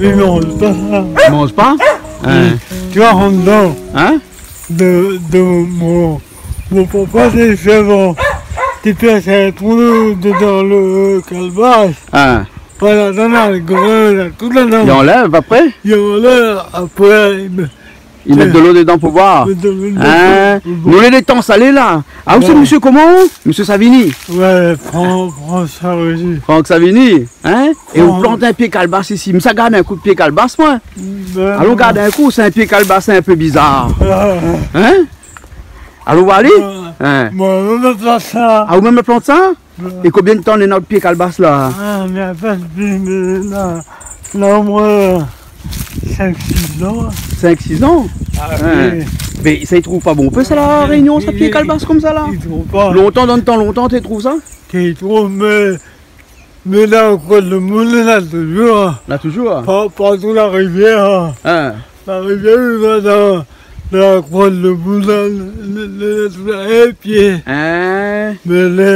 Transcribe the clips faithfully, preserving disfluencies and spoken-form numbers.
Li manz pa sa. Li manz pa ? Hein ? Li, ti oi, an dedan. Hein ? De, de mon, mon papa, sé sèlman, té fé in trou dedan le kalbas. Hein ? Voilà, dan la grin, la, tout ladan. Li anlèv apré ? Li anlèv, apré, li mèt, li mèt dolo dedan pou boir. Mèt dolo dedan pou boir. Hein ? Nou lé, lé tan salé la. Ah, ou sé mésyé koman ? Mésyé Savini. Ouais, Franck, Franck Savini. Franck Savini, hein ? É ou plant in pié kalbas isi. Mi sa gard in kou pié kalbas, moin. Alon gard in kou, sé in pié kalbas in pé bizar. Ah. Hein ? Alon oir ali ? Moin, moin mèm la plant sa. Ah, ou mèm la plant sa ? Ouais. É konbien de tan néna out pié kalbas la ? Ah, mé an fèt, mé, mé la, la, omoin sink, sis an. Sink, sis an ? Ah, oui. Mé sa, i trouv pa bonpé sa, La Rényon, sa, pié kalbas konmsa la ? I trouv pa. Lontan, dan le tan lontan, té trouv sa ? Té trouv, mé, mé la, koi, le moun la touzour. La touzour ? Pa, partou la rivièr. Hein. La rivièr, li va dan la koi, le moun la, le, le, le, le pié. Hein ? Mé le,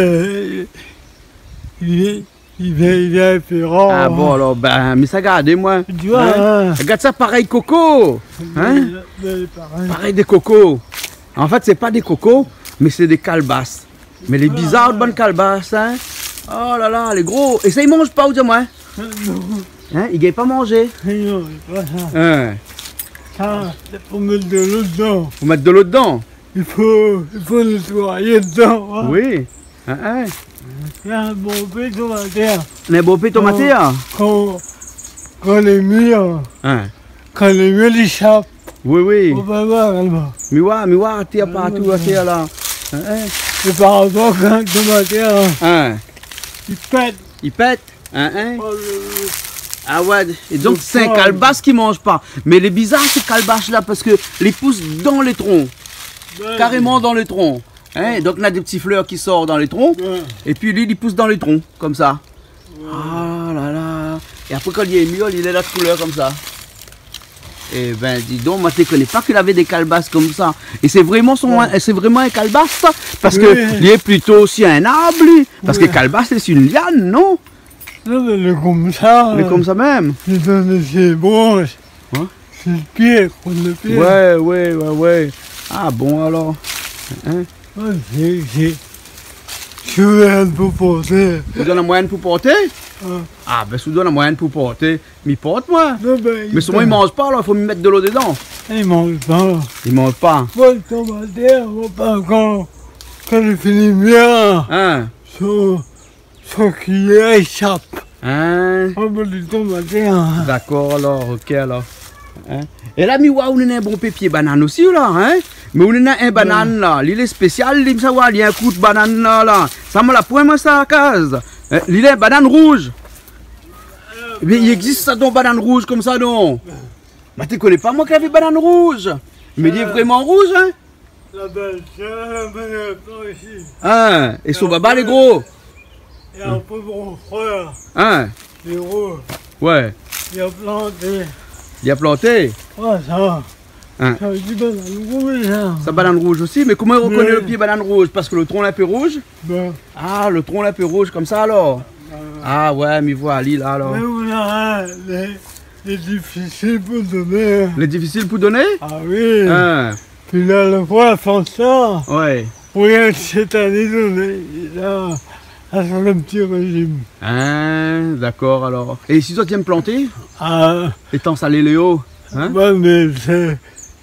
li, li vien, li vien pé rar. Ah bon, alor, bin, mi sa gardé, moin. Ti oi, hein ? Gard sa, parèy koko. Hein ? Mé, mé parèy. Parèy dé koko. An fèt, sé pa dé koko, mé sé dé kalbas. Mé lé bizar, bann kalbas, hein. Oh la la, lé gro. É sa, i manz pa, ou di amoin ? Non. Hein, i gingn pa manzé. Non, sé pa sa. Hein. Sa, sé pou mèt dolo dedan. Pou mèt dolo dedan ? I fo, i fo nétoiyé dedan, hein. Oui. Hein, hein. Sé in bonpé tomat. In bonpé tomat, hein. Kan, kan, kan lé mir, hein, kan lé mir, li sap. Oui, oui. Ou va oir, alor. Mi oi, mi oi, atèr partou, atèr la. Hein, hein. É par rapor kan tomat, hein. Hein. I pèt. I pèt, hein, hein. Oh, le, le. Ah ouais, é donk sé in kalbas ki manz pa. Mé lé bizar, sé kalbas la, parske li pous dan le tron. Ouais. Karéman dan le tron. Hein, donk, na dé ti flèr ki sort dan le tron. Ouais. Épi li, li pous dan le tron, konmsa. Ouais. Ah la la. É apré, kan li lé mir, li lé lot koulèr konmsa. Ébin, di donk, moin té koné pa ke lavé dé kalbas konmsa. É sé vréman son, sé vréman in kalbas, sa, parske li lé plito si in arb, li. Parske kalbas, sé in liane, non ? Non, mé lé konmsa. Lé konmsa mèm. Li donn sé bransh. Hein ? Sé le pié, koi, le pié. Ouais, ouais, ouais, ouais. Ah bon, alor. Hein ? Ouais, sé, sé, si ou néna pou porté. Ou donn amoin pou porté ? Ah. Ah, bin, si ou donn amoin pou porté, mi port, moin. Non, bin, mé solman, i manz pa, alor, i fo mi mèt dolo dedan. I manz pa. I manz pa. Bon, tomat, ou va pa ankor, kan li fini bien. Hein ? Son, son kiyèr i sap. Hein ? Ah, bin, li tonm atèr, hein. Dakor, alor, OK, alor. Hein ? É la, mi oi, ou néna in bonpé pié banane osi, la, hein ? Mé ou néna in banane, la. Li lé spésial, li, mi sa oir, li, in kout banane, la, la. Sa, moin la poin, moin, sa, la kaz. Hein ? Li lé banane rouz. Mé i égzis sa, donk, banane rouz konmsa, non ? Moin té koné pa, moin, ke lavé banane rouz. Mé li lé vréman rouz, hein ? La bèl-sèr, la bèl-sèr isi. Hein, é son baba lé gro. É apré, mon frèr. Hein. Lé gro. Ouais. Li la planté. Li la planté ? Ouais, sa. Hein. Sa vé dir banane rouz, sa. Sa banane rouz osi, mé koman i rekoné le pié banane rouz ? Parske le tron lé in pé rouz ? Bin. Ah, le tron lé in pé rouz konmsa, alor. Ah ouais, mi voi ali la, alor. Mé ou néna, hein, lé, lé difisil pou doné, hein. Lé difisil pou doné ? Ah oui. Hein. Pi la, le foi, François. Ouais. Pou rien sèt ané, la, la, sa, sé le ti rézim. Hein, dakor, alor. É isi, zot i èm planté ? Ah. Étan salé lé o, hein ? Ouais, mé sé,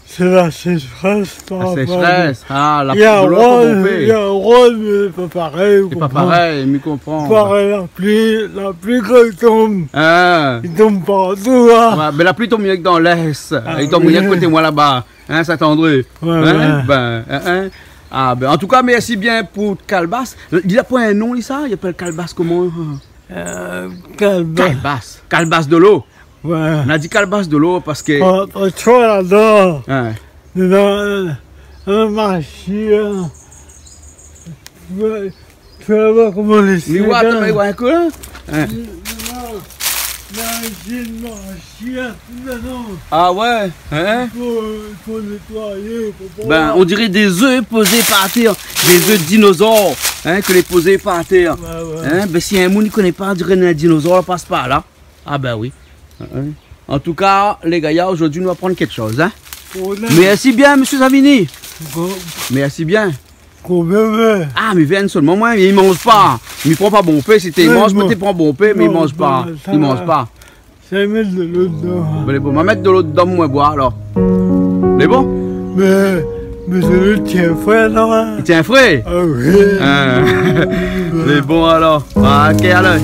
sé la séshrès par rapor a... La séshrès, ah, la, dolo la pa bonpé. I aroz, i aroz, mé pa parèy, ou konpran. Sé pa parèy, mi konpran. Parèy la pli, la pli kan i tonm. Ah. I tonm partou, hein. Ouais, mé la pli i tonm rienk dan l'Est. Ah oui. I tonm rienk koté moin laba. Hein, Saint-André ? Ouais, hein, ouais. Bin, hein, hein. Ah, bin, an tou ka, mèrsi bien pou kalbas. Li la poin in non, li, sa ? Li apèl kalbas koman ? Euh, kalbas. Kalbas. Kalbas dolo. Ouais. Nou la di kalbas dolo parske... Pa, pa tro ladan. Hein. Néna, euh, in marshé, hein. Ouais. Fé voir koman lé... Mi oi, atann, mi oi in kou, hein. Hein. Non, non, non, non, non. Ah ouais, hein ? I fo, i fo nétoiyé, i fo pa... Bin, on diré dé zèf pozé par tèr, dé zèf dinozor, hein, ke lé pozé par tèr. Ouais, ouais. Hein, bin, si in moun i koné pa, on diré in dinozor la pas par la. Ah bin oui. Hein, hein. An tou ka, lé gayar, zordi nou aprann kékshoz, in. Mèrsi bien, mésyé Savini. Mèrsi bien. Ah, mi vien solman, moin, mi manz pa. Mi pran pa bonpé, si té manz, mi pran bonpé, mé mi manz pa. Mi manz pa. Sa i mèt dolo dedan. Bon, lé bon, ma mèt dolo dedan, moin boir alor. Lé bon ? Mé, mé dolo i tien fré, non, in ? I tien fré ? Ah oui. Lé bon alor. Ah, OK, alé.